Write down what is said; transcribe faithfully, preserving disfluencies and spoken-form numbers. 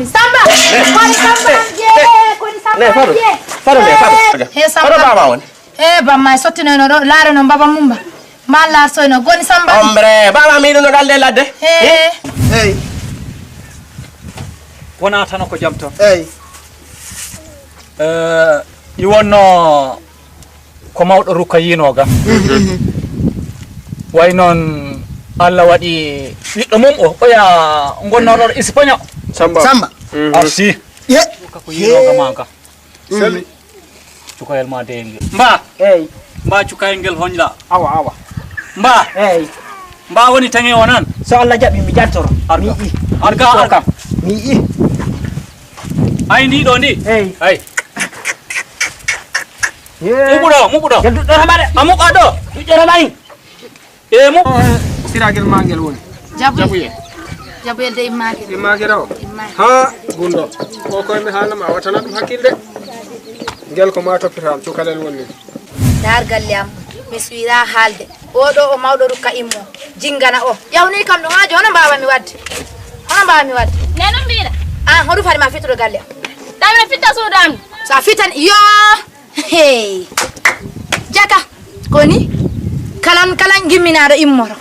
Samba! Koni Samba am je! Koni Samba am je! Fado nde, Fado. He Samba. Fado baba woni. He bamma e sottinoyno ɗo, laaro noon baba mum ba. Ma laar soyno, goni Samba. Ombre, baba mi ɗum no galde ladde. He. Hey. Wona tan ko jam tan. Hey. Eh, i wonno ko mawɗo rukka yiinooga. Way noon, Allah waɗi ɓiɗɗo mum o, oya gonnoɗo Espagne. Samba. Samba. Arsi. Ye. Ko yiinooga maga. Selli. Cukayel ma deyel ngel. Mba. Eyi. Mba cukayel ngel hoñla. Awa, awa. Mba. Eyi. Mba woni taŋe o nan. So Allah jaɓi mi jantoro. Arga. Mi yi'i. Arga, arga. Mi yi'i. Ay ndi ɗo ndi. Eyi. Ay. Muɓu ɗo, muɓu ɗo. Ngel duɗɗoro ma de. A muɓa ɗo. Duɗɗoro ma ni. E muɓu. Siragel ma ngel woni. Jabuye. Jabuye de immake. Immake raw. Immake. Ha gundo. Ko koy mi haalna ma watana ɗum hakkilde. Ngel ko ma toppitam cukalel woni. Daar galle am. Mi suwira haalde. Oɗo o mawɗo rukka immo. Jingana o. Yawni kam ɗum hajo hono mbawa mi wadde. Hono mbawa mi wadde. Nenu mbiɗa. An hoɗum fadi ma fittude galle am. Tamina fitta suudu am. Sa fittan yo. Hey. Jaka. Koni. Kalan kalan gimminaɗo immoto.